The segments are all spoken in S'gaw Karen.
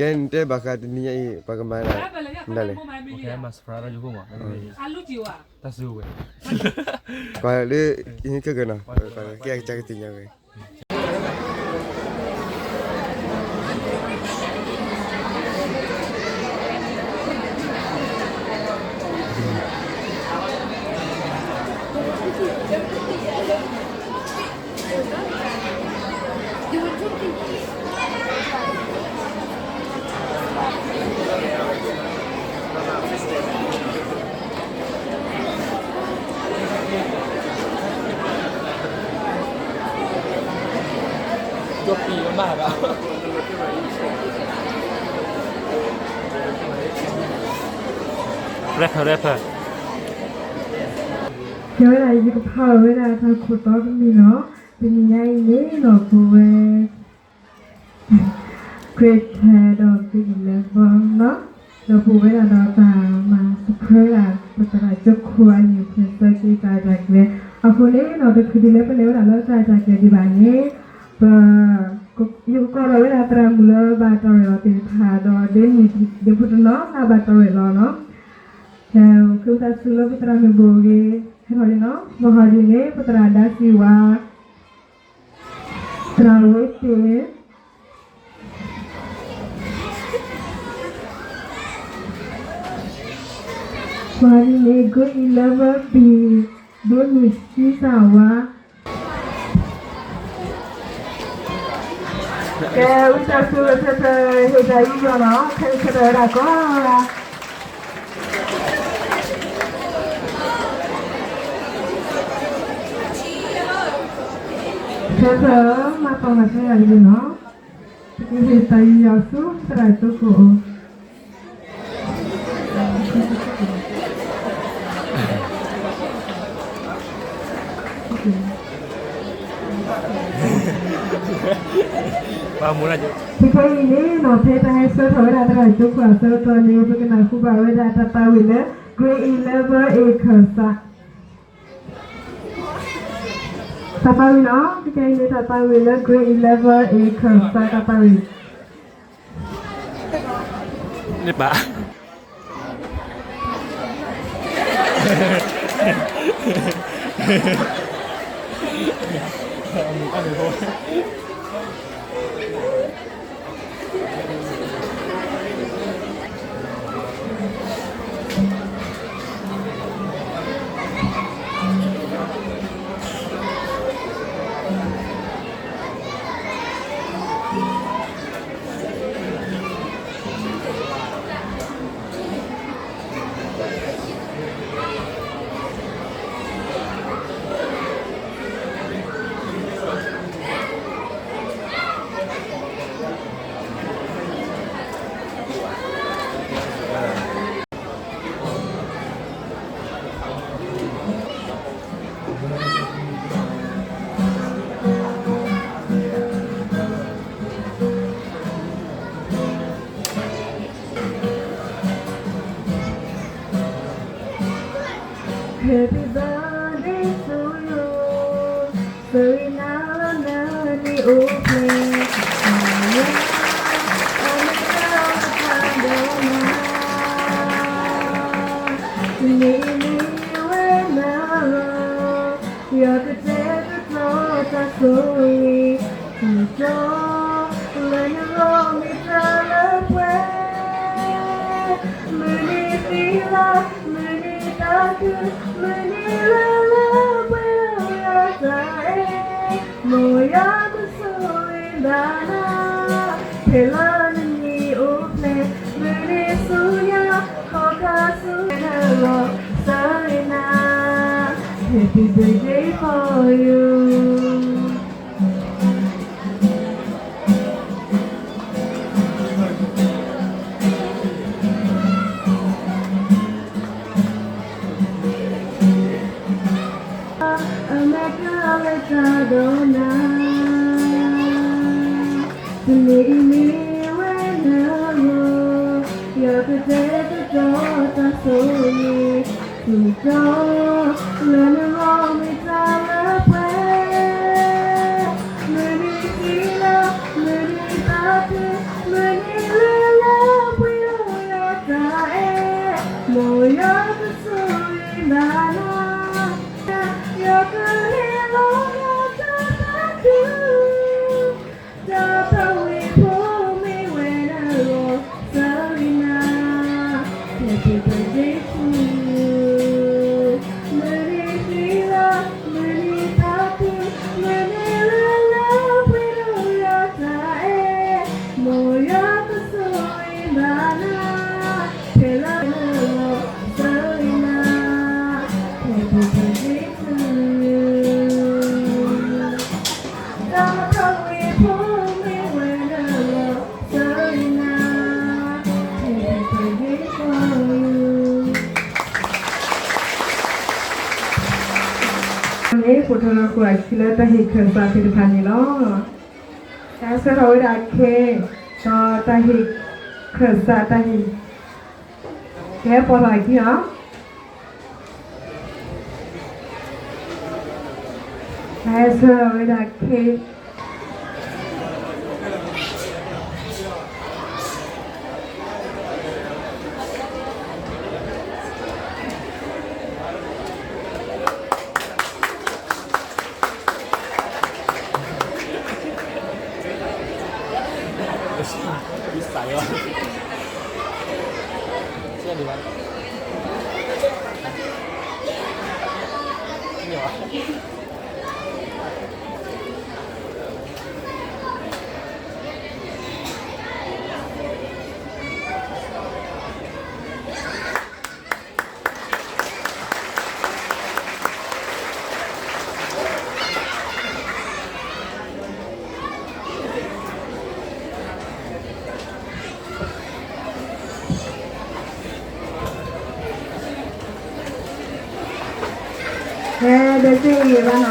ကဲ နတဲဘၣ်ဃးတနံၤညါအံၤ ပှၤကမၤဒၣ် မတၤလဲၣ်, မၤ surprise တၢ်ယိဖိမး, တၢ်စုဝဲ, ကွၢ်လၢ ခဲကနီၤ, ကဲကစၢ်ကသ့ၣ်ညါဝဲ ကဲဝဲဒၣ် ယကဖးအီၤဝဲဒၣ်တၢ်ခိၣ်တီတမံၤနီၤ, တနံၤညါအံၤန့ၣ်နီၤ ပဝဲ grade ten ဒီး grade eleven နီၤ, ဒီးပဝဲဒၣ်ဒီးတၢ်မၤ surprise ဒၣ် ပသရၣ်ကၠိခိၣ်အနံၣ် ဖဲဆၢက့ၤတၢ်ရဲၣ်တၢ်ကျဲၤ, အဃိန့ၣ်နီၤ တချုးဒ်လၢပလဲၤဝဲဒၣ်လၢတၢ်ရဲၣ်တၢ်ကျဲၤဒံးဘၣ်န့ၣ်, ပ ယကကိးထီၣ်ဝဲဒၣ်သရၣ်မုၣ်လၢဘၣ်တၢ်ရဲၣ်လီၤသ့ၣ်တဖၣ်ဒီး ဒ့မုၣ်ဒ့ဖိတနီၤလၢဘၣ်တၢ်ရဲၣ်လီၤနီၤ, ဖဲ ဃ့ဝံသးစူၤလၢပသရၣ်မုၣ်ဘိၣ်ဂ့ၤ ဟဲထီၣ်လံနီၤ, ပဟီဒ်န့ၣ် ပသရၣ်ဒါစံဝါ သရၣ်ဝ့တ့ၢ်, ပှၤဒ်န့ၣ် grade eleven B ဒ့မုၣ်စံစၢ်ဝါ, ကဲ ဝံသးစူၤ ဆၢထၢၣ်ဟ့ၣ်တၢ်ယူးယီၣ်နီၤ, ခဲအံၤဆၢထၢၣ်ဝဲဒၣ်ကီး ဆၢထၢၣ်မၤတီၢ်မၤသ့ယၤတဂ့ၤနီၤ, ပကဟ့ၣ်တၢ်ယူးယီၣ်ဆူသရၣ်ကၠိခိၣ်အအိၣ် ခဲအံၤန့ၣ်နီၤ ဖဲတၢ်ဟဲဆှၢထီၣ်ဝဲဒၣ်သရၣ်ကၠိခိၣ်အဆၢကတီၢ်န့ၣ် ပကနၢ်ဟူဘၣ်ဝဲဒၣ်တၢ်သးဝံၣ်လၢ grade eleven A ခၢၣ်စး တၢ်သးဝံၣ်နီၤ, ခဲအံၤန့ၣ်တၢ်သးဝံၣ်လၢ grade eleven A ခၢၣ်စး တၢ်သးဝံၣ် န့ၣ်ပၣ် Happy birthday to you, ဆၢဂ့ၤနၤလၢနနံၣ်အိၣ်ဖျဲၣ်, အမ့ၢ်တၢ်အိၣ်ဖးဒီးနၤ, တနံၤအံၤမ့ၢ်ဝဲနၤလီၤ, ယကတဲတတြီတၢ်ဆိၣ်ဂ့ၤ တတြီ လၢနဂီၢ်မ့ၢ်တၢ်လၢပှဲၤ, မုၢ်နံၤသံလီၤ မုၢ်နံၤသးခု, မုၢ်နံၤလၢလၢပှဲၤလၢယသးအဲၣ်, မ်ယွၤကဆိၣ်ဂ့ၤဘၣ်နၤ, ဖဲလၢနနံၣ်အိၣ်ဖျဲၣ်, မုၢ်နံၤဆူညါ ခီၣ်ခါဆူညါလီၤ ဆၢဂ့ၤနၤ, Happy birthday for you. အမဲာ်ကလၢ်လၢတၢ်ဒိးနၤ, တနံၤအံၤမ့ၢ်ဝဲနၤလီၤ, ယကတဲတတြီတၢ်ဆိၣ်ဂ့ၤ, တတြီ လၢနဂီၢ်မ့ၢ်တၢ်လၢပှဲၤ, မုၢ်နံၤသံလီၤ မုၢ်နံၤသးခု, မုၢ်နံၤ မိၢ်ယွၤကဆိၣ်ဂ့ၤဘၣ်နၤ, ဖဲလၢနလီၤဆၢဂ့ၤနၤ, ဖဲဖဲဖဲန့ၣ် တၢ်မၤထီၣ်ဝံၤဖိမ့ၢ်ဝဲနလီၤဆၢဂ့ၤနၤ, ဖဲဖဲဖဲန့ၣ် န့ၣ် ပိာ်ထွဲထီၣ်ဃုာ်အခံလၢတၢ်ဟ့ၣ်ခၢၣ်စးသ့ၣ်တဖၣ်န့ၣ်လီၤ. တၢ်ဆှၢထီၣ်ဝဲဒၣ်ခဲ ဒီးတၢ်ဟ့ၣ်ခၢၣ်စးတၢ်ဟ့ၣ် ကဟဲပိာ်ထွဲအခံလီၤ. တၢ်ဟဲဆှၢထီၣ်ဝဲဒၣ်ခဲ ဟဲ ဒဲးစ့ဂ့ၤဘၣ်နီၤ.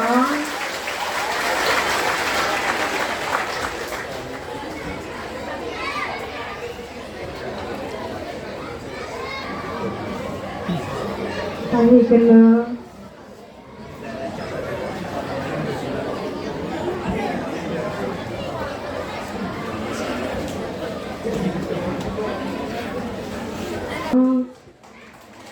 တၢ်ဟ့ၣ်ကလၢ တၢ်စူၢ်ဂ့ၤဘၣ်. မ့ၢ်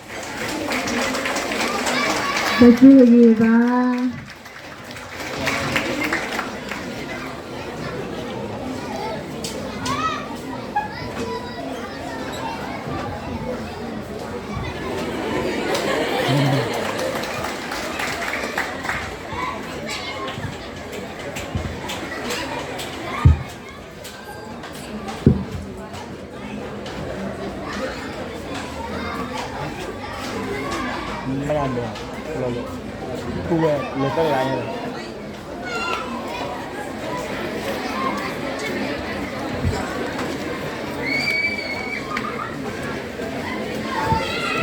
ဒၣ်ဒီး လီၤလီၤ ပူၤဝဲလၢတၢ်လၢညါဒီး ပှၤဟ့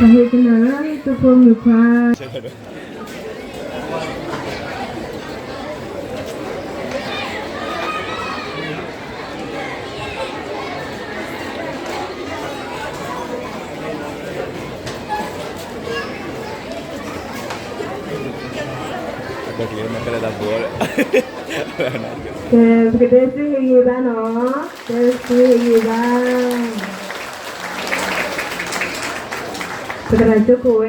ၣ်ကနၣ်လၢတဖိမုၣ်ခွါ ကဲ ပကဒဲးစ့ဟ့ၣ်ဂံၢ်ဘါနီၤ, ဒဲးစ့ဟ့ၣ်ဂံၢ်ဘါ, ပသရၣ်ကၠိခိၣ်ဝဲဒၣ်တဂၤလီၤ, ပဟ့ၣ်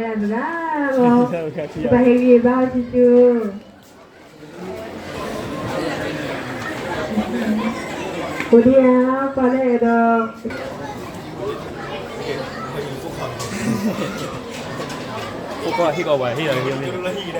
ဂံၢ်ဘါအီၤဆူၣ်ဆူၣ် အိၣ်ဒံးဧါ, ပှၤလၢအဲၣ်ဒိး ဖိခွါဟ့ၣ်ကီးဝဲ ဟ့ၣ်လီၤဟ့ၣ်လီၤ. မ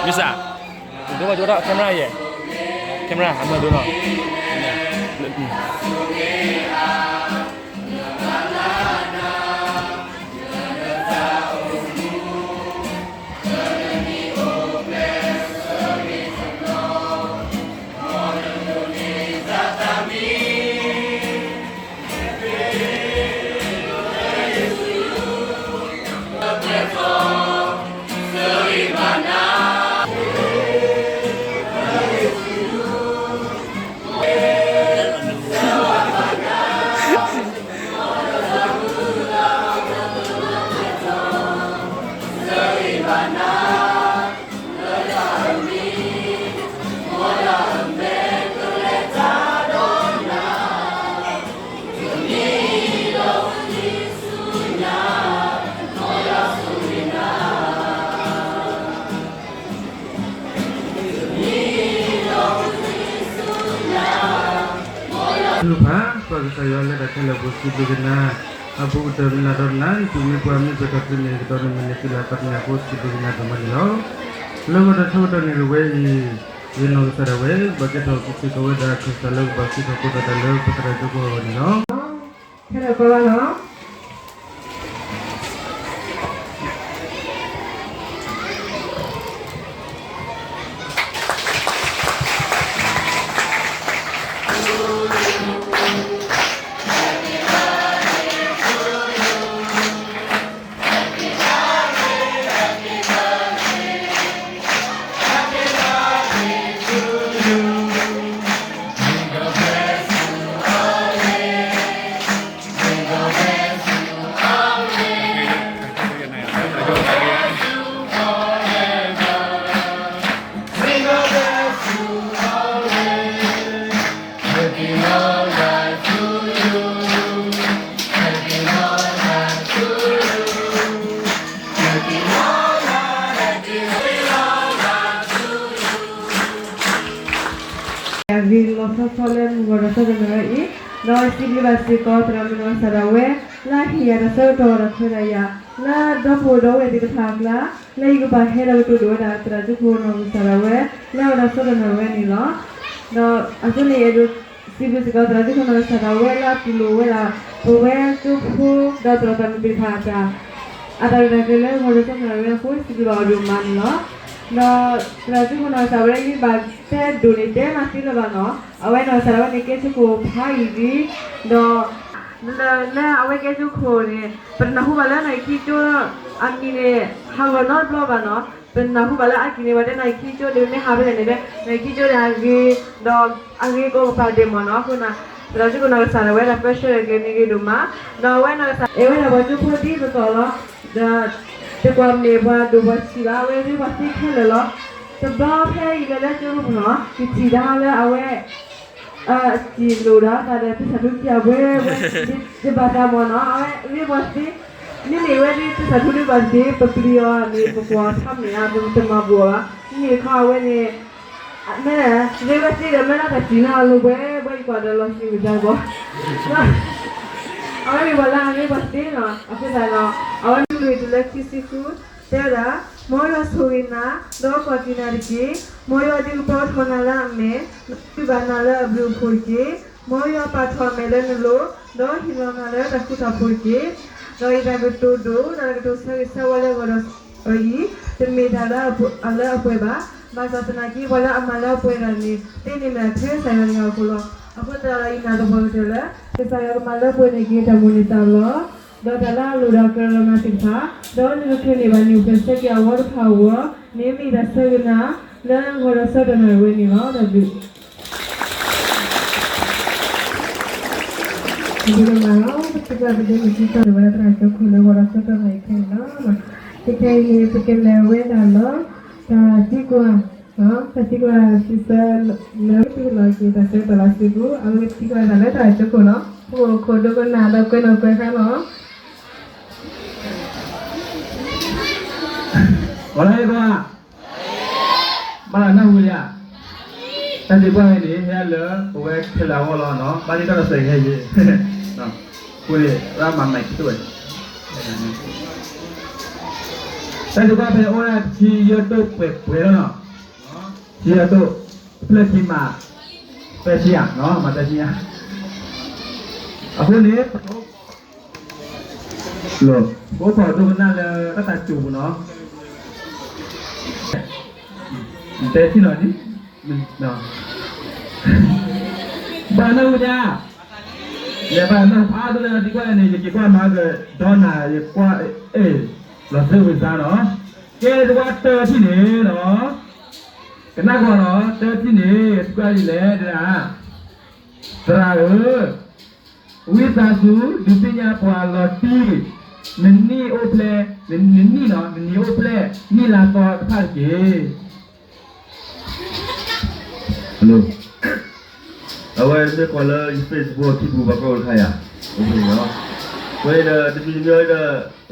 ့ၢ်စး, ဒိဘၣ်ကၠိထီၣ် camera ယဲၢ်, camera အမၢဒိနီၤ. ကစၢ်ယွၤလၢတၢ်ခဲလၢာ်အပူၤ စံးဘျုးက့ၤနၤ, အပူၤကတၢၢ်မ့ၢ်နၤဒီးနၤ ယသူၣ်မံပှၤမံ ပတၢ်သ့န့ၣ် ကတီၢ်နံၤမ့ၢ်န့ၢ်သုလၢအသးကညီၤအဃိ စံးဘျုးက့ၤနၤဒိၣ်မးန့ၣ်လီၤ. လၢဂီၤတၢ်ဆၢကတီၢ်န့ၣ်ကဝဲအံၤ, ယနီၢ်ကစၢ်ဒၣ်ဝဲ ဘၣ်ကဲထီၣ်က့ၤစ့ၢ်ကီးဝဲဒၣ် ခၢၣ်စးလၢကဘၣ်စံးထီၣ်ပတြၢၤတၢ်လၢပသရၣ်ကၠိဖိအဂီၢ်န့ၣ်လီၤ. ခဲလၢာ်ကီလီၤ. အဂ့ၤလီၤဆီဆီလၢမုၢ်ဂီၤတၢ်ဆၢကတီၢ်အံၤ, ဒီးစံးဘျုးဘၣ်စ့ၢ်ကီးသရၣ်မုၣ်နီၢ်ကစၢ်ဒၣ်ဝဲ, လၢအဟ့ၣ်ယၤတၢ်ဆၢကတီၢ်ဒီးခွဲးတၢ်ယာ်, လၢဒီပုၢ်ဝဲၢ်သ့ၣ်တဖၣ်အကျါ, လၢယကဘၣ်ဟဲဒီးကတိၤဒိၣ်ဝဲဒၣ်သရၣ်ကၠိဖိနီၢ်ကစၢ်ဒၣ်ဝဲ, လၢအဝဲဒၣ်ဆၢကတီၢ်ဝဲန့ၣ်လီၤ. ဒီးအဃိန့ၣ် အဲၣ်ဒိး စံးဘျုးစ့ၢ်ကီးသရၣ်ကၠိဖိနီၢ်ကစၢ်ဒၣ်ဝဲလၢအတူၢ်လိာ်ဝဲဒၣ် ပဝဲကၠိဖိ ဒီးသရၣ်သရၣ်မုၣ်သ့ၣ်တဖၣ်အတၢ် အတၢ်ရဲၣ်တၢ်ကျဲၤလၢဂီၤဒီးဆၢကတီၢ်ဝဲအဃိ စံးဘျုးဘၣ်အီၤဒိၣ်မးန့ၣ်လီၤ. ဒီးသရၣ်ကၠိဖိနီၢ်ကစၢ်ဝဲလၢယဘၣ်တဲဒိၣ်န့ၣ် တဲမးသ့လၢၤဘၣ်နီၤ, အဝဲနီၢ်ကစၢ်ဒၣ်ဝဲန့ၣ် ကဲကၠိခိၣ်ဖးယံာ်လံ, ဒီး လၢ လၢအဝဲကဲကၠိခိၣ်န့ၣ် ပတနၢ်ဟူဘၣ်လၢနီၢ်ခံကၠိ အမံၤန့ၣ် ဟးဂီၤနီတဘျီဘၣ်နီၤ, ပနၢ်ဟူဘၣ်လၢအက့ၤန့ၣ် ပှၤတဲနီၢ်ခံကၠိန့ၣ် မ့ၢ်ဟးဖဲလဲၣ်န့ၣ် နီၢ်ခံကၠိန့ၣ်အဂ့ၤ, ဒီးအဂ့ၤကိးကပၤဒဲးမ့ၢ်နီၤ, အဃိန့ၣ် သရၣ်ကၠိခိၣ်နီၢ်ကစၢ်ဒၣ်ဝဲဒၣ်ပၢဆှၢက့ၤန့ၣ်ဂ့ၤဒိၣ်မး, ဒီးအဝဲနီၢ်ကစၢ်အဲၣ်ဝဲဒၣ်ပှၤကၠိဖိဒ်သိးသိးလီၤ, ဒီး တကွၢ်မဲာ်ပှၤဒိၣ်ပှၤဆံးဘၣ်, အဝဲရ့ပှၤသ့ခဲလၢာ်လီၤ. တဘျီဖဲအံၤလဲၤလၢကၠိဖိနီၤ ယထံၣ်ဒၣ်လၢအဝဲ အစံၣ်လိာ်ဒီးသးဒီးသစ္စာထုခံအဝဲဝဲ, ယဘၣ်သးမ့ၢ်နီၤ အဝဲရ့ပှၤသ့, မ့မ့ၢ်ဝဲဒၣ်သစ္စာထုဒုးဘၣ်သ့ ပပျံၤအီၤန့ၣ် ပကွၢ်ဖးမဲာ်အါ ပတမၤဘှီးဘၣ်, မ့မ့ၢ်တခီအဝဲန့ၣ် မ့ၢ်ရ့ဝဲသ့ဒီး မ့ၢ်လၢတၢ်စံၣ်လၢအလိၤဝဲ ဝဲယကွၢ်ဒီးလီၤစံးဝံၤတၢ်ဘီ အဝဲမ့ၢ်ပှၤလၢအရ့ပှၤသ့နီၤ, အဃိသတးဒီး အဝဲမ့ၢ်ဂ့ၤတုၤလၢခံဆံဃု တဲဝဲဒၣ်, မ်ယွၤဆိၣ်ဂ့ၤနၤ, ဒီးကွၢ်က့ၤနၤတက့ၢ်. မ်ယွၤဒုးကပီၤထီၣ်နၤလၢအမဲာ်, ဒီးဒုးဘၣ်နၤလၢအဘျုးအဖှိၣ်တက့ၢ်. မ်ယွၤပာ်ထီၣ်အမဲာ်လၢနလိၤ, ဒီးဟ့ၣ်လီၤနၤလၢတၢ်ဃူတၢ်ဖိးတက့ၢ်. ဒီးယတၢ်ကတိၤဒိၣ်, ဒီးတၢ်ကတိၤဆၢဂ့ၤဆၢဝါလၢဂီၤဒီးဆၢကတီၢ်အံၤ, တမ့ၢ်တၢ်လၢအပှဲၤဘၣ်. ဘၣ်ဆၣ်သနာ်က့ ပှၤလၢအမၤလၢအပှဲၤတၢ်န့ၣ် သ့န့ၢ်မးထဲကစၢ်ယွၤတဂၤအဃိလီၤ. အဃိသတးဒီးယနာ်သပှၢ်ကတၢၢ်လၢ ကစၢ်ယွၤကမၤလၢပှဲၤန့ၢ်က့ၤတၢ်မိၣ်န့ၢ်သးလီၤ. ဒီးတၢ်လၢအလိၣ်ဒီးကရၢလီၤနၤသ့ၣ်တဖၣ်, ဒီးနကချုးန့ၢ်ဘၣ်နံၣ်အိၣ်ဖျဲၣ်ဆၢက့ၤအဝီတဖၣ်အဂီၢ်, မ့မ့ၢ်တၢ်ဆၢဂ့ၤနၤ လၢဂီၤဒီးဆၢကတီၢ်နၣ်ရံၣ်ဝဲန့ၣ်လီၤ. တၢ်ဘျုး ဒ်န့ၣ်လီၤ, ပစံးဘျုးပဒိၣ်မုၣ်ခံသီန့ၣ် ဝဲဒၣ်သရၣ်ကၠိခိၣ်လၢဂီၤဒီးဆၢကတီၢ်နၣ်ရံၣ်ခဲအံၤလီၤ. ခဲအံၤန့ၣ် ပကလဲၤဝဲဒၣ်လၢ တၢ်သံကွၢ်, တၢ်သံကွၢ်စံးဆၢ လၢသုကလီၤက့ၤတၢ်ဆၢကတီၢ်လၢသုပူၤ, အဝဲသံကွၢ်တၢ်လၢသရၣ်ကၠိခိၣ်လီၤ. ပအိၣ်ခိးဒိကနၣ်ဒီးကွဲးနီၣ်ကွဲးဃါလီၤ. အီၤလၢဟဲကွၢ် ဘၣ်နၢ်ဟူလံဧါ. တၢ်သံကွၢ်ဝဲန့ၣ် ဟဲလၢပဝဲခဲလၢာ်အဂီၢ်လီၤနီၤ, ဘၣ်လံတၢ်ဒီးစဲးကဟဲယဲ, အဃိန့ၣ် ရၣ်မၤမဲာ်ခံတဝဲ, တၢ်သံကွၢ်ဖဲအိၣ်ဒၣ်ခံယဲၢ်တိၢ်ပှဲၤပှဲၤလီၤနီၤ, ခံယဲၢ်တိၢ်, ဖျၢၣ်ခံမး သၢဆံယဲၢ်နီၤ, မးသၢဆံယဲၢ်, အဃိန့ၣ် လီၤ, ပအိၣ်ခိးဒိကနၣ်လၢတၢ်စူၤပူၤနီၤ, တဲထံၣ်နီၤဒ်, ဘၣ်နၢ်ဟူဒၣ်, လဲၤဘၣ်နၢ်ဟူဖးဒိၣ်လၢသံကွၢ်န့ၣ် ယက့ၤကွၢ်မၤကဒီနၤ ယကွၢ်, အဲၣ်, လီၤစၢၤဝံၤစါနီၤ, ကဲတဝါတၢထံၣ်န့ၣ်နီၤ, ကနၣ်ကွၢ်နီၤ တၢထံၣ်န့ၣ် သံကွၢ်ဒ်လဲၣ်ဒၣ်, သရၣ်ဧၢ, ဝံသးစူၤ ဒုးသ့ၣ်ညါပှၤလီၤတံၢ် နနံၣ်အိၣ်ဖျဲၣ်, နနံၣ်နီၤ နနံၣ်အိၣ်ဖျဲၣ် နံၣ်လါသီတဖၣ်တက့ၢ်. အဝဲမ့ၢ်ကွၢ်လၢ Facebook ထံပူၤ ပှၤကိးတခါယၤ, ဝဲဒီး တမံၤတမံၤဒီး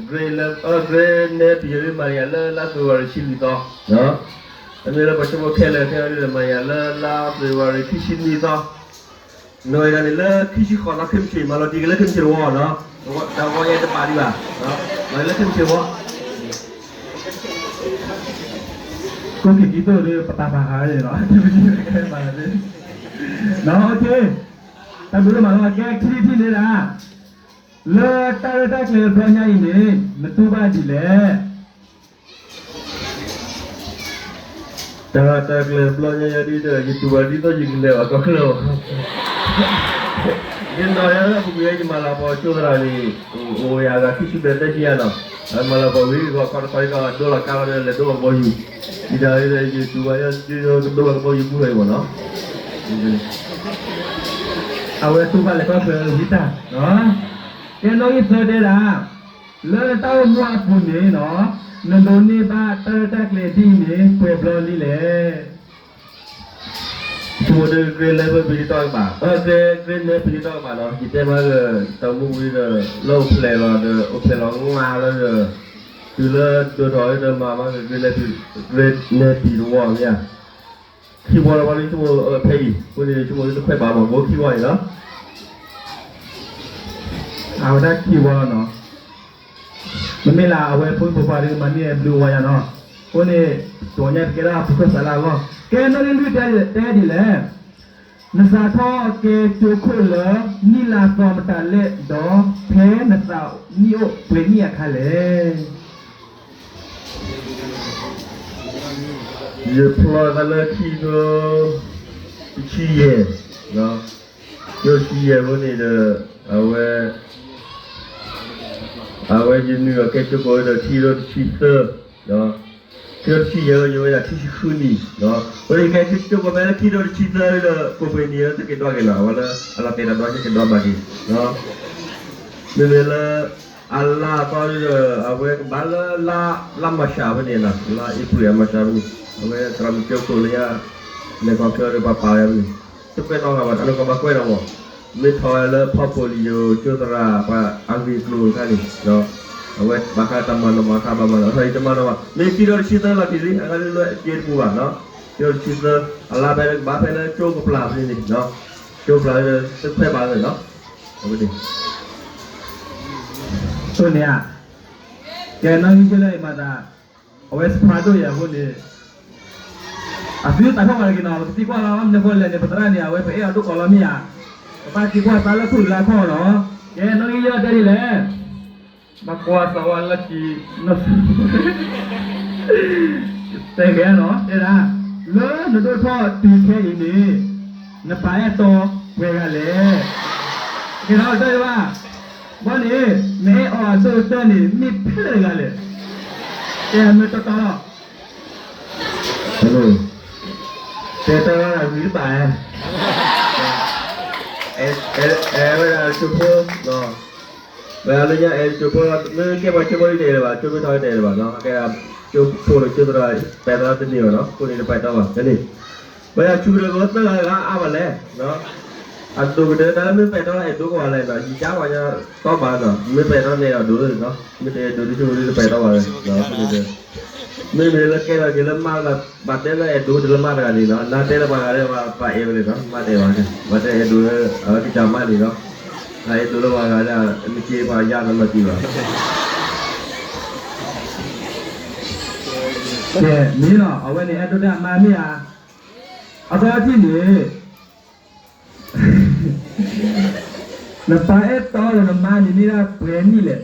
grade လၢ grade နဲပယီၤမၤယၤလၢလါ February ဆံလွံၢ်သီ, အမ့ၢ်လၢပှၤကၠိဖိခဲလၢာ်ခဲအံၤဒီး မၤယၤလၢလါ February ခံဆံနွံသီ, နီၢ်အံၤဒၣ်န့ၣ်လၢခံဆံဃိးသီ ခဲမုၢ်ဆ့ၣ် မၤလီၤတံၢ်က့ၤလၢခဲမုၢ်ဆ့ၣ်တဝီနီၤ, တဝီယဲတပာ်ဒံးဘၣ်, မၤလၢခံဆံဃိး, ကိးက့ၤဒ်သိးဒီး ပတၢ်ပာ်ဃာ်န့ၣ်လီၤ, မၤလီၤတံၢ်, တၢ်ဘျုးဒိၣ်မးလီၤ. ကဲ ခံထံၣ်န့ၣ်ဒၣ် လၢတၢ်ရဲၣ်တၢ်ကျဲၤတဘျီညါအံၤန့ၣ် နတူၢ်ဘၣ်ဒ်လဲၣ်. တၢ်ရဲၣ်တၢ်ကျဲၤတဘျီညါအံၤဒ်ဒီး ယတူၢ်ဘၣ်ဒ်သိးယကလဲၤဘၣ်ကီၢ်ချၢဘၣ်. ယနီၢ်ယၤလၢပူၤကွံာ် ယမၤလၤကပီၤကၠိသရၣ်န့ၣ် အိၣ်ယၤအဂၤခံဆံဘျဲၣ်သၢဆံယၤနီၤ, မၤလၤကပီၤဝံၤဂီၤခီတခီ ယကဒိလီၤကါလီၤဒီး လဲၤဒိလီၤကဘီယူၤ, ဒ်တၢ်ယတူၢ်ဘၣ် ယကဒိလီၤကဘီယူၤဘူးထီၣ်အံၤမ့ၢ်နီၤ. အဝဲတူၢ်ဘၣ်လဲၤကီၢ်ချၢဝံၤတၢ်, ကဲနီၣ်ဂံၢ်သၢတဲဒၣ် လၢတၢ်အိၣ်မူအပူၤန့ၣ်နီၤ, နဒိးန့ၢ်ဘၣ်တၢ်ရဲၣ်တၢ်ကျဲၤဒ်အံၤန့ၣ် ပှဲၤဘျီလံလဲၣ်. ဆိကမိၣ်ဒီး grade level ပယီၤတီၢ်ကဘၣ်, grade level ပယီၤတီၢ်ကဘၣ်နီၤ, ယတဲမးဒီး တၢ်မူဝံၤဒီး လၢအိၣ်ဖျဲၣ်လီၤဒီး အိၣ်ဖျဲၣ်လီၤငါလၢဒီး တုၤလၢဒိၣ်ထီၣ်ဒီးမၤမးဒီး grade level, grade level တဝီမ့ၢ်ဧါ, ခံဝီလီၤဘၣ်လံ ဆိကမိၣ်ဖဲအံၤ အဃိန့ၣ် ဆိကမိၣ်လၢတခွဲးဘၣ်မး ဘိခံဝီန့ၣ်လီၤ. အဝဲဒၣ်ခံဝီလီၤနီၤ. မ့မ့ၢ်လၢအဝဲဖိမုၣ်ဖိခွါဒ်မၤန့ၢ်ဘျုးဝါယၤနီၤ, အဃိန့ၣ် တဂီၤညါတကဲဒၣ်ဖိခွါစးလၢအဂီၢ်, ကဲနီၣ်ဂံၢ်လွံၢ်တဲဒ်လဲၣ်. နစးထီၣ်ကဲကၠိခိၣ်လၢ နံၣ်လါသီမတၤလဲၣ်ဒီး ဖဲနသးနံၣ်အိၣ်ပှဲၤနံၣ်အခါလဲၣ်. ယဖျီသးလၢခံကထိ တဆံယဲၢ်, ခံကထိတဆံယဲၢ်အဃိန့ၣ်ဒီး အဝဲ အဝဲယနုာ်လီၤကဲကၠိခိၣ်ဒီး ခံကထိတဆံသၢ, ခံကထိတဆံယဲၢ် ယဝဲဒၣ်ခံဆံဃုနံၣ်, အဃိန့ၣ် ယကဲကၠိခိၣ်ဖဲလၢခံကထိတဆံသၢဒီး ပှဲၤပှဲၤနံၣ်လၢသုကဒွးက့ၤနီၤ, အဝဲလၢအလီၤတဲာ်တၢ်ဒွးက့ၤကဒွးဘၣ်က့ၤ, မ့မ့ၢ်လၢ အလါအသီဒီး အဝဲကဘၣ်လၢ လါမၢ်ၡးဖဲန့ၣ်နီၤ, လါအ့ဖြ့ၣ်အမၢ်ၡးဖဲန့ၣ်, အဝဲသရၣ်မုၣ်ကၠိခိၣ်လၢညါ လဲၤကီၢ်ချၢဒီးပှၤပာ်ဝဲဖဲန့ၣ်, တကွဲးနီၣ်ဂၤဘၣ် အနီၢ်ကီၢ်ဘၣ်ကွဲးနီၣ်မး, မ့ၢ်ထီၣ်ဝဲလၢဖီၣ်ဖိလံယိၤကၠိသရၣ်ပှၤအဂ့ၢ်အကျိၤအခါန့ၣ်, အဝဲဘၣ်ဃးတၢ်မၤနီၣ်မၤခါဘၣ်မၤနီၣ် အခါအံၤတမၤနီၣ်ဘၣ်, မ့ၢ်ခံကထိတဆံသၢလီၤတံၢ်လံ အဂၤလၢလၢအကဲတပူၤဘၣ်နီၤ, ခံကထိတဆံသၢ အလါဖဲလၢကဘၣ်ဖဲလၢကၠိကပျၢ်ဖဲန့ၣ်, ကၠိကပျၢ်လၢတခွဲးဘၣ်လၢနီၤ အဝဲန့ၣ်, အဃိန့ၣ်ဧါ, ကဲနီၣ်ဂံၢ်ကၠိလၢအမၤသး, အဝဲစဖးဒိၣ်ယၤအဃိန့ၣ်, အသုတၢ်ထီၣ်ဝဲတဂ့ၤနီၤ, ပကသံကွၢ်လီၤ, မနုၤဃိလဲၣ်န့ၣ် ပသရၣ်န့ၣ် အဝဲပအဲၣ်အီၤဒိၣ်ကီးလီၤမ့ၢ်ဧါ, ပဘၣ်သံကွၢ်သးလၢခိၣ်လၢခီၣ်နီၤ, ကဲနီၣ်ဂံၢ်ယီၢ်တဲဒ်လဲၣ်, ဘၣ်ကွၢ်သးဝဲလၢခံ, တဲဂ့ၤနီၤ တဲဒၣ်, လၢနဒိၣ်ထီၣ်တုၤခဲအံၤန့ၣ်, နပာ်အဲၣ်တီပှဲၤဂၤလဲၣ်, ကဲနီၤ တဲဘၣ်, ဘီန့ၣ် နအဲၣ်အီၤအဒိၣ်ကတၢၢ်န့ၣ် မ့ၢ်ဖဲလဲၣ်တဂၤလဲၣ်, တဲမ့ၢ်တီတီလီၤ တဲတၢ်ဂ့ၢ်တဘၣ်, အဲၣ်ဝဲဒၣ်ကၠိဖိ, ဝဲဒၣ်လၢညါအဲၣ်ကၠိဖိ, မ့ၢ်ကဲပှၤကၠိဖိတအဲၣ်လၢၤဘၣ်, ကၠိဖိထီတအဲၣ်လၢၤဘၣ်နီၤ, ကဲဒၣ်ကၠိဖိဒီးကၠိသရၣ် ပဲာ်သရၣ်တန့ၢ်ဘၣ်နီၤ, အဃိန့ၣ်တပဲာ်တီဘၣ်န့ၣ်, ပယီၤဆူဒီးကသၢဂၤဂၤအါဘၣ်လဲၣ်, အဒိၣ်ကတၢၢ်တၢ်လၢမ့ၢ်ပဲာ်တီအဲၣ်ဒိးကဝဲၤလဲၣ်နီၤ, ယကဝဲၤညါတီဘၣ်နီၤ, မ့ၢ်ပဲာ်တီန့ၣ်အဒိၣ်နီၤ, မ့ၢ်တအဲၣ်ဒိးတဆိဒီးတပဲာ်တီဘၣ်လဲၣ်, အဃိန့ၣ်ဒီး မ့မ့ၢ်လၢကဲထီၣ်က့ၤလၢမါတဂၤ, ဘၣ်တဲလၢအဲၣ်ဒိးတလၢမါတဂၤန့ၣ်နီၤ, နတဲလၢပှၤဂၤဒီးပှၤအဲၣ်ဝဲန့ၣ်နီၤ, မါတဲဘၣ်, ဘၣ်တဲအဲၣ်ဒိးလၢအဝဲကစၢ်မါန့ၣ်နီၤ, နအဲၣ်ဒိးလၢပှၤဂၤဒီး နက့ၤပှၤယါနီၤမၤတံၢ်ဘၣ်. ကဲ, မ့ၢ်နီၤ, အဝဲန့ၣ်အဲၣ်ဒိးတၢ်မါမ့ၢ်ဧါ, အသီထံၣ်န့ၣ် နပာ်အဲၣ်တီဒီးနမါန့ၣ်မ့ၢ်ဒၣ်ပှဲၤနံၣ်လဲၣ်.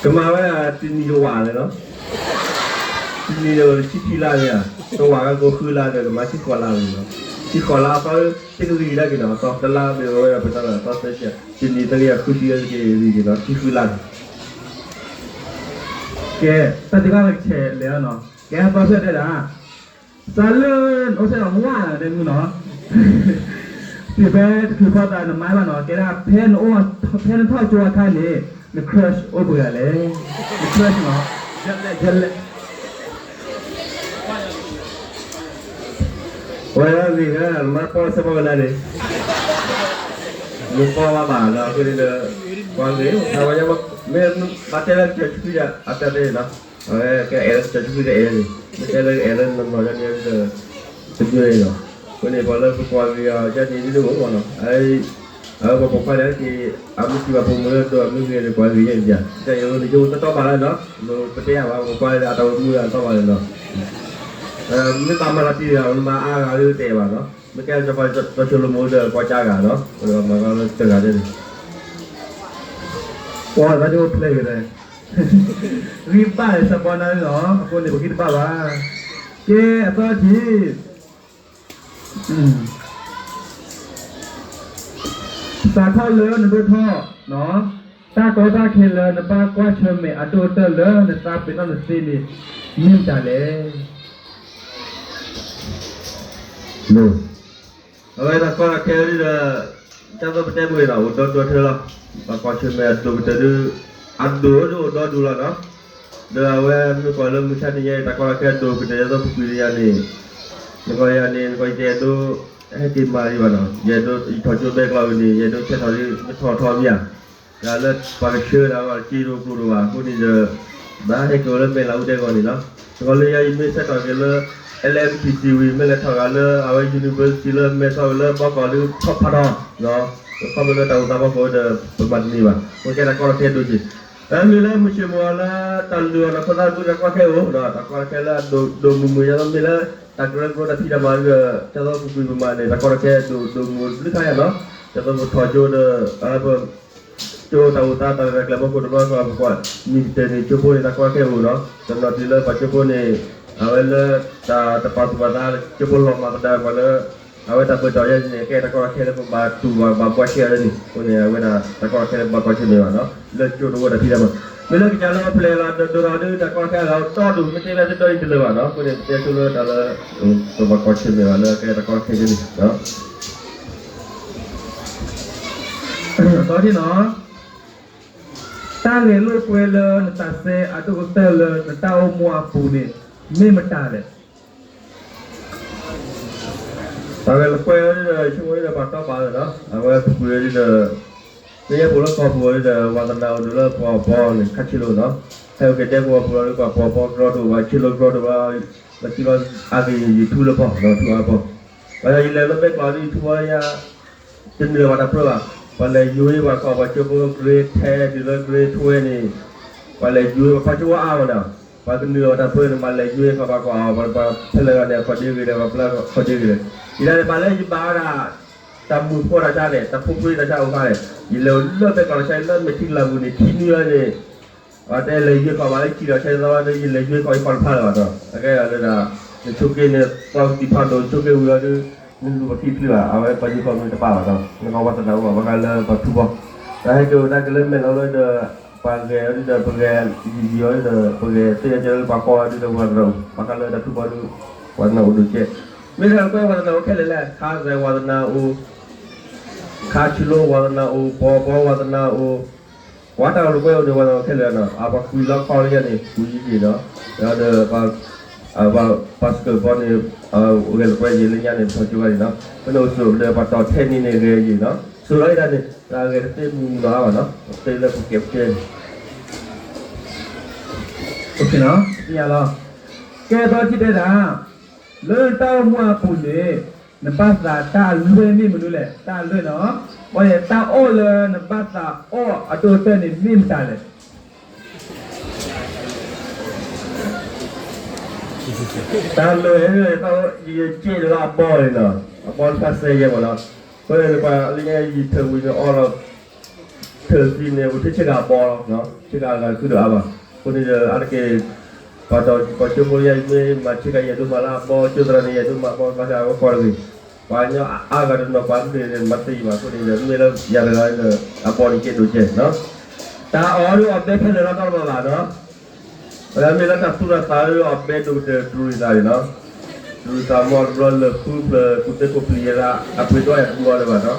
ကမၤဝဲဒၣ်တနံၤတဝာ်လဲၣ်နီၤ. တနံၤန့ၣ်ဝဲဆံခံလါန့ၣ်ဧါ, တဝာ်ကကိးဃုလါဒီးကမၤဆံဃိးလါန့ၣ်နီၤ. ဆံဃိးလါအသီ တကဂံၢ်ဒၣ်က့ၤနီၤ, အသီတလါမ့ၢ်ဝဲဒၣ်ပတီၢ်ဒီးအသီသၢဆံ, တနံၤသၢကယၤဃုဆံက့ၤဂံၢ်က့ၤနီၤ, ဆံဃုလါန့ၣ်. ကဲ, တၢ်သံကွၢ်လၢကဆဲးလဲၣ်နီၤ, ကဲ အသီဖျၢၣ်တဲဒၣ် စးလၢ အိၣ်စဲၣ်ဒီးမူဝါဒီးမုၢ်နီၤ, တုၤဖဲတချုးဖီသးနမါဘၣ်နီၤ, ကဲဒၣ် ဖဲနအိၣ် ဖဲနထီၣ်ကၠိအခါန့ၣ် န crush အိၣ်ပှဲၤဂၤလဲၣ်, န crush နီၤ, ယလဲၣ်ယလဲၣ်. ဝဲဒၣ်ဂ့ၤဂၤ နမါပီၢ်စဲပီၢ်ဝဲဒၣ်န့ၣ်, နပီၢ်ဘၣ်ဘၣ်ဒီး အဃိန့ၣ်ဒီး ပှၤဂ့ၤ အဝဲ မ့ၢ်ဘၣ်တဲလၢကစၢၢ်ဆူခွံဒီး အတၢ်တဲန့ၣ်နီၤ, အဝဲကအဲၣ်လၢကစၢၢ်ဆူခွံဒီးအဲၣ်လၢန့ၣ်, မ့ၢ်တဲလၢအဲၣ်လၢနီၢ်နီၢ်ဒ်န့ၣ်ဒီး တမ့ၢ်နီၤ. အဃိန့ၣ် ပှၤလၢပကွၢ်ဂ့ၤအီၤယဲန့ၣ်ဒ်န့ၣ်အိၣ်မးနီၤ, အဝဲပကွၢ်န့ၣ်က့ၤ အမ့ၢ်စံးဘၣ်ဖိမုၣ်လၢဒိးအမ့ၢ်ဂ့ၤန့ၣ် ကွၢ်ဂ့ၤယဲန့ၣ်ဒ်, ယဲယိၤန့ၣ် ယိၤတတီဘၣ်လၢနီၤ, ပတဲယၤဘၣ် ပကွၢ်လၢအတၢ်အိၣ်မူလၢအတီဘၣ်လၢနီၤ, မ့ၢ်ဘၣ်မၤလီၤတံၢ်ဒီး မၤအါဂၤလၢတအဲၣ်ဘၣ်နီၤ, မ့ၢ်ကဲစီၤပၤစီၤၡလိၤမိၣ်ဒီး ကွၢ်ကါဂၤနီၤ, မၤဂၤလၢတဂၤန့ၣ် ပှၤသးဒ်အိၣ်ဖျဲၣ်ဂ့ၤလဲၣ်, ဂံၢ်ဘၣ်လၢစီၤပၤနၤလီၤ, အဃိန့ၣ် ပဂံၢ်တဘၣ်ဘၣ်, ကဲအသီတထံၣ် စးထီၣ်လၢနဒိၣ်ထီၣ်, တၢ်ကီတၢ်ခဲလၢနဘၣ်ကွၢ်ဆၢၣ်မဲာ်အဒိၣ်ကတၢၢ်လၢနသးပ့ၤနီၣ်နသ့န့ၣ် မ့ၢ်မတၤလဲၣ်. အဝဲတၢ်ကီတၢ်ခဲဒ်ဒီး တၢ်သိၣ်ပတဲပူၤန့ၣ်ဒီး အိၣ်ဒီဒူၣ်ထဲလီၤ, ဘၣ်ကွၢ်ဆၢၣ်မဲာ်အဒိၣ်ကတၢၢ်ဒ် အဒိၣ်ဒ်အိၣ်ဒီဒူၣ်လီၤနီၤ, ဒီးအဝဲမ့ၢ်ကွၢ်လၢမုၢ်ဆါတနံၤညါအံၤ တၢ်ကီတၢ်ခဲအဒိၣ်ကတၢၢ် ဒ်သိးပကွၢ်တယၤန့ၣ်, နကီယၤန့ၣ် နကီယတဲဒိ ဟဲက့ၤမၤဒံးဘၣ်နီၤ, ယဲဒိ ယထီၣ်ကၠိဘဲကျီဝံၤန့ၣ် ယဲဒိဆဲးထီၣ်ဒ် မ့ၢ်ထီၣ်ထီမ့ၢ်ဧါ, တၢ်လၢပှၤကဆှၢဒၣ်ဝဲ စ့ဒိကျိဒိဘၣ်အဃိန့ၣ်ဒီး ဘၣ်ဟဲက့ၤအိၣ်လၢမဲာ်လးအူဒဲကီၢ်န့ၣ်လီၤ. နကီလၢယၤယမ့ၢ်ဆဲးထီၣ်က့ၤလၢ L M P C ဝံၤ မ့ၢ်လဲၤထီၣ်ဂၤလၢအဝဲ university လၢမဲာ်ဆီးဝံၤလၢဘီကီၢ်ဒ်ထီၣ်ဖးထီၣ်, ခီဖျိလၢတၢ်အိၣ်သးဘီကီၢ်ဒီး ပမၤတန့ၢ်ဘၣ်, အဃိကဲတၢ်ကီတၢ်ခဲဒိၣ်က့ၤ မ့ၢ်လၢမုၢ်ဆ့ၣ်မုၢ်ဂီၤလၢတၢ်လုၢ်အီၣ်ဒီးခီသးဘုတၢ်ကီတၢ်ခဲအိၣ်ဒီး တၢ်ကီတၢ်ခဲလၢအဒိၣ်ဒိၣ်မုၢ်မုၢ် ဒ်သိးမ့ၢ်လၢ တၢ်ကရၢကရိတၢ်ဖံးတၢ်မၤဒီး ဒ်သိးပကွံာ်ပမၤန့ၣ် တၢ်ကီတၢ်ခဲဒိၣ်ဒိၣ်မုၢ်မုၢ်ဘျုးခါယၤနီၤ, ဒ်သိးပထီၣ်ကၠိဒီး ပကၠိတၢ်အိၣ်သးတၢ်ရဲၣ်တၢ်ကျဲၤဘီခိၣ်တဘျီဃီ ပကွၢ်မ့ၢ်ကတၢၢ်န့ၣ် ကၠိဖိန့ၣ် တၢ်ကီတၢ်ခဲအိၣ်နီၤ, တနီၤတုၤလၢပှၤကၠိဖိန့ၣ် အဝဲလၢတၢ်တပာ်သူၣ်ပာ်သး ကၠိဖိလီၤမၢ်သဒၣ်ပှၤလၢ အဝဲတၢ်ပၢၢ်ထီၣ်ယဲန့ၣ် ကဲတၢ်ကီတၢ်ခဲလၢပဘၣ်တူၢ်ဘၣ်ဘၣ်ဘှီဆဲးအီၤန့ၣ် အဃိန့ၣ် အဝဲဒၣ်တၢ်ကီတၢ်ခဲလၢပဘၣ်ကွၢ်ဆၢၣ်မဲာ်ဘၣ်နီၤ လၢကၠိတဝၢတၢ်ဖံးတၢ်မၤ, မ့ၢ်လၢကစၢ်လၢပျဲလီၤဒိၣ်ထီၣ်ဒ်တၢ်ကီတၢ်ခဲအဂၤဒီဒူၣ် မ့ၢ်တဲလၢတဒိၣ်အံၤတလၢာ်ဘၣ်နီၤ, အဃိန့ၣ် ပတဲဆိလၢတၢ်လၢ ပဘၣ်ကွၢ်ဆၢၣ်မဲာ်ဘၣ်လၢကဲတၢ်ကီတၢ်ခဲကဲန့ၣ် သီထံနီၤ, တၢ်ဂဲၤလိာ်ကွဲလၢနတၢ်စဲအဒိၣ်ကတၢၢ်လၢနတၢ်အိၣ်မူအပူၤန့ၣ် မ့ၢ်မတၤလဲၣ်. တၢ်ဂဲၤလိာ်ကွဲဒ်ဒီး ဆိကမိၣ်ဒ်ဒီးပှၤတီပာ်လၢာ်နီၤ, အဝဲပူၤကွံာ်ဒ်ဒီး မ့ၢ်ယဲပူၤလၢကီၢ်ပူၤအီၤဒ်ဒီး ဝါသနာအိၣ်ဒံးလၢပှၤပီန့ၣ် ခါဆံးလိာ်နီၤ, ဟဲအိၣ်က့ၤဒဲကဝီၤပူၤလီၤဒ်ပှၤပီပီကရီတအိၣ်ဘၣ် ဆံးလိာ်ကရီတအိၣ်ဘၣ်, လၢခံလီၤအါဂ့ၤ YouTube လၢပီၤနီၤ ထူအါပီၤ, ပှၤယလဲၤလၢဘဲကျီးဒ် YouTube ဝဲယါ တနုာ်လီၤဘၣ်တၢ်ပြၢဘၣ်, ပှၤလဲၤယွၤပှၤကီၢ်ပှၤကၠိဖိ grade ten တုၤလၢ grade twelve န့ၣ်, ပှၤလဲၤယွၤပှၤကၠိဖိအါမးနီၤ, ပှၤကနုာ်လီၤဘၣ်တၢ်ပြၢန့ၣ် မၤလဲၤယွၤဃီဘၣ်ကွၢ်အီၤ ပှၤဖဲလဲၣ်ဂၤန့ၣ် အခီၣ်ဒ့ဂ့ၤဒီး ပှၤပျဲခီၣ်ဒ့ဂ့ၤဒီး, ယဒၣ်န့ၣ် ဘၣ်လၢယဘၣ်ဝဲဒၣ် တၢ်မုာ်ဖိတၢ်ဆါန့ၣ် တၢ်ဖိဖှံတၢ်ဆါအိၣ်ခါန့ၣ် ယလဲၤအိၣ်လၢဘဲကျီးတၢ်ဆါလၢမဲာ်ထံလၢ်ပူၤန့ၣ် ခံနွံလီၤန့ၣ် ပှၤတဲလဲၤယွၤခီၣ်ဘၣ်လၢခံဒီးဆဲးသီဒီး ယလဲၤယွၤခီၣ်ယခီၣ်တဖၣ်လၢၤဘၣ်ဒီး အကဲလၢဒၣ် ယဆိးက့န့ၣ် သီကတံၢ်ဖးဒိၣ် ယဆိးက့ဝံၤအီၤဒီး မ့ၢ်လူၤပှၤခံဖျၢၣ်ဘၣ် အဝဲပှၤယွၤခီၣ်မ့ၢ်တပာ်ဘၣ်ဒီး နကဝါသနာအိၣ်ဘၣ် ဘၣ်ဃးလၢပှၤထူဘီ တၢ်ဟဲက့ၤအိၣ်တၢ်ကလၢမဲာ်လီၤလၢဒီး ပှၤဂဲၤအီၤဒီး ပဂဲၤယံာ်ယံာ်အီၤဒီး ပဂဲၤသ့ၣ်ညါကဲလၢပှၤကီၢ်အီၤဒီး ဝါသနာအိၣ် ဘၣ်ဃးလၢတၢ်ထူဘီဒီး ဝါသနာအိၣ်ဒိၣ်ကဲ မ့ၢ်တၢ်ကွဲဝါသနာအိၣ်ခဲလၢာ်လဲၣ် ခါစဲးဝါသနာအိၣ် ခါဆံးလိာ်ဝါသနာအိၣ် ပီပီဝါသနာအိၣ် ကွၢ်တၢ်လိာ်ကွဲအိၣ်န့ၣ် ဝါသနာအိၣ်ခဲလၢာ်နီၤ အပှၤကွံာ်လီခီလၢညါန့ၣ် ကွံာ်ယံာ်ယံာ်နီၤ ဒီး ပှၤစကၢၢ်ဘီန့ၣ် ဂဲၤလိာ်ကွဲယံာ်လၢညါန့ၣ် ပထီၣ်ကၠိဂၤန့ၣ်နီၤ ပန့ၣ်အိၣ်ဆိးဒီးပှၤတီၢ်ထဲနံၤန့ၣ် ဂဲၤယံာ်နီၤ ဆိးလီၤယဒၣ်န့ၣ် တၢ်ဂဲၤတသ့မုၢ်မုၢ်နီၤအါဘၣ်နီၤ သ့လၢပကဲပကဲန့ၣ် သ့လီၤ ကဲသီထံတဲဒၣ် လၢနတၢ်အိၣ်မူအပူၤန့ၣ် နဘၣ်သးတၢ်အလွဲၢ်မ့ၢ်မနုၤလဲၣ် တၢ်အလွဲၢ်နီၤ ဘၣ်ယဲ တၢ်အီၣ်လၢနဘၣ်သးအီၣ်အဒိၣ်ကတၢၢ်န့ၣ် မ့ၢ်မတၤလဲၣ် တၢ်လွဲၢ် ယကဲလၢအဘီန့ၣ်နီၤ အဘီတၢ်စဲယဲၢ်မးနီၤ အဃိန့ၣ် ပှၤလၢညါယံာ်ထၢၣ်ဝံၤန့ၣ်အီၣ်လီၤ ထၢၣ်သံန့ၣ် ပထံၣ်ဆ့ကၤအဘီလီၤ ဆ့ကၤအဂၤခုဒိၣ်အါဘၣ် အဃိန့ၣ်ဒီး အါတက့ၢ် ပှၤကၠိဖိယါအံၤမ့ၢ်မၤဆ့ကၤယဲၢ်ဒိၣ်မးလၢအဘီ ကၠိသရၣ်န့ၣ် ယဲၢ်ဒိၣ်မးအဘီ ဘၣ်ဆၣ်အဝဲကီၢ်တဂ့ၤ ပှၤကညီအါဂၤတနီၤပှၤမ့ၢ်န့ၣ် မၤသံဘၣ် အဃိန့ၣ်ဒီး မ့ၢ်လၢယၤတဂၤဒီး အဘီန့ၣ်ကဲဒိၣ်ကဲနီၤ တၢ်အီၣ်ဒီးအီၣ်ဘဲခဲလၢာ်လီၤ တၢ်တဘၣ်ဘၣ်နီၤ ဝဲဒၣ်မ့ၢ်လၢတၢ်သူၣ်တၢ်သးဒီးအီၣ်ဘဲဒိၣ်ကတၢၢ်တရူးသးန့ၣ်နီၤ တရူးသးမ့ၢ်တဘျီလၢာ်ဃုဖျၢၣ် ကူၣ်သ့ကူၣ်ပျံၤယဲဒၣ် အပှ့ၤဒီးယၤတဘျီလၢၤဘၣ်နီၤ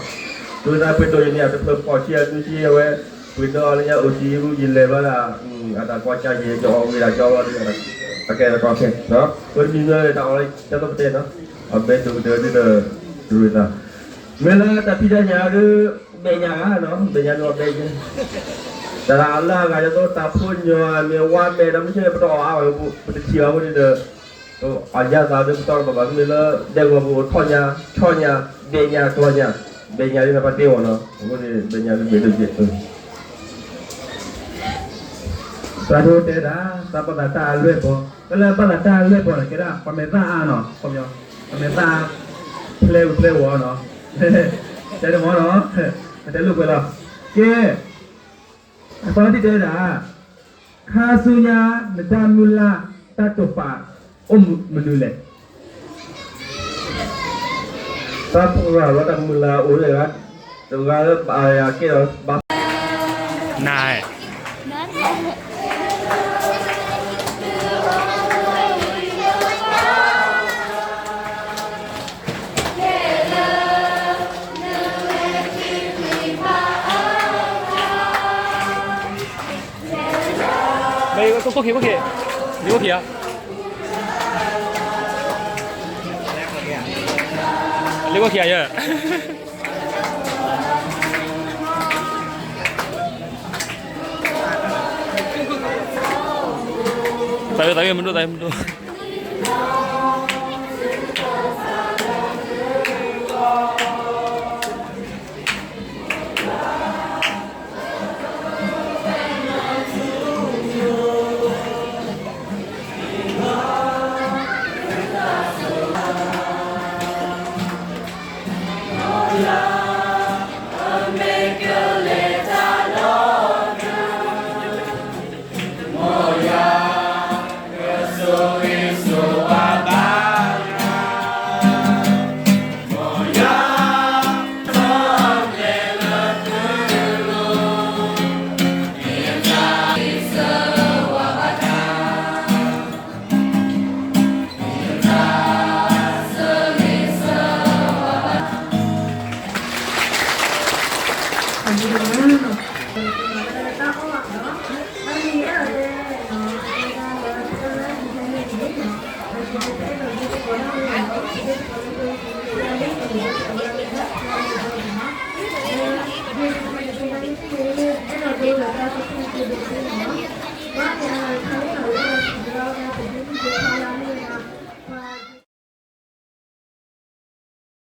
တရူးသးပှ့ၤဒိၣ်ယမ့ၢ်အတဖျၢၣ်ဖီၣ်ဆံအဒုဆံအဝဲ ပှ့ၤဒီးလၢညါအိၣ်တံၤရူယလဲၤဘျီဒၣ် အတၢ်ကွၢ်ကၢ်ယဲၢ် ကၠီအီၣ်ဝံၤဒၣ်ကၠီဘျီဒ် အကဲတၢ်ကီခဲနီၤ ပတမံၤမ့ၢ်တၢ်အီၣ်လၢတၢ်သပတဲနီၤ အီၣ်ဘဲဒိၣ်ကတၢၢ်ဒ်ဒီး တရူးသး မ့ၢ်လၢတၢ်ဖံးတၢ်ညၣ်ဒီး ဘဲၣ်ညါဂၤနီၤ ဘဲၣ်ညါန့ၣ်အီၣ်ဘဲၣ်ယဲၢ် တၢ်လၢအဂၤဒ်သိးတၢ်ဖိညီမ့ၢ်ဝါမဲာ်ဒီးမ့ၢ်ဆ့ၣ်ပတအီၣ်အါဘၣ် ပတထံၣ်ဘၣ်အဃိန့ၣ်ဒီး အယါသးဒ်ပတီၢ်တဘၣ်ဘၣ် မ့ၢ်လၢဒဲကဝီၤပူၤထီၣ်ညါ ဆီၣ်ညါ ဒဲညါကျီညါ ဘဲညါဒ်ဖဲပှၤတ့အီၤနီၤ အဃိန့ၣ် ဘဲညါဒ်ဘ့ၣ်ဒိၣ်ကဲး သးဒိတဲဒၣ် သးဘၣ်သးတၢ်အလွဲၢ်ပီၤ ကလၢဘၣ်သးတၢ်အလွဲၢ်ပီၤန့ၣ် ကဲဒၣ် ပှၤမဲာ်သၣ်အါနီၤ ခီပညီ ပှၤမဲာ်သၣ် ဖျဲဝံၤဖျဲဝီၤနီၤ တဲတမီၤနီၤ တဲလိာ်ကွဲလီၤ ကဲ အသီတံၢ်တဲဝဲဒၣ် ခါဆူညါ နတၢ်မုၢ်လၢ် တၢ်တိာ်ပာ် အိၣ်မနုၤလဲၣ်. တၢ်ပှၢ်လီၤတၢ်မုၢ်လၢ်အိၣ်လၢဂၤ တဂၤလၢဘၣ်ယၤကဲဒီးဘၣ် န မ့ၢ်ကခိၣ်ခံ ခိၣ်ခံ လံခိၣ်ခံဧါ လံခိၣ်ခံဧါယဲ သးဝဲ သးဝဲ မဒိၣ် သးဝဲ မဒိၣ်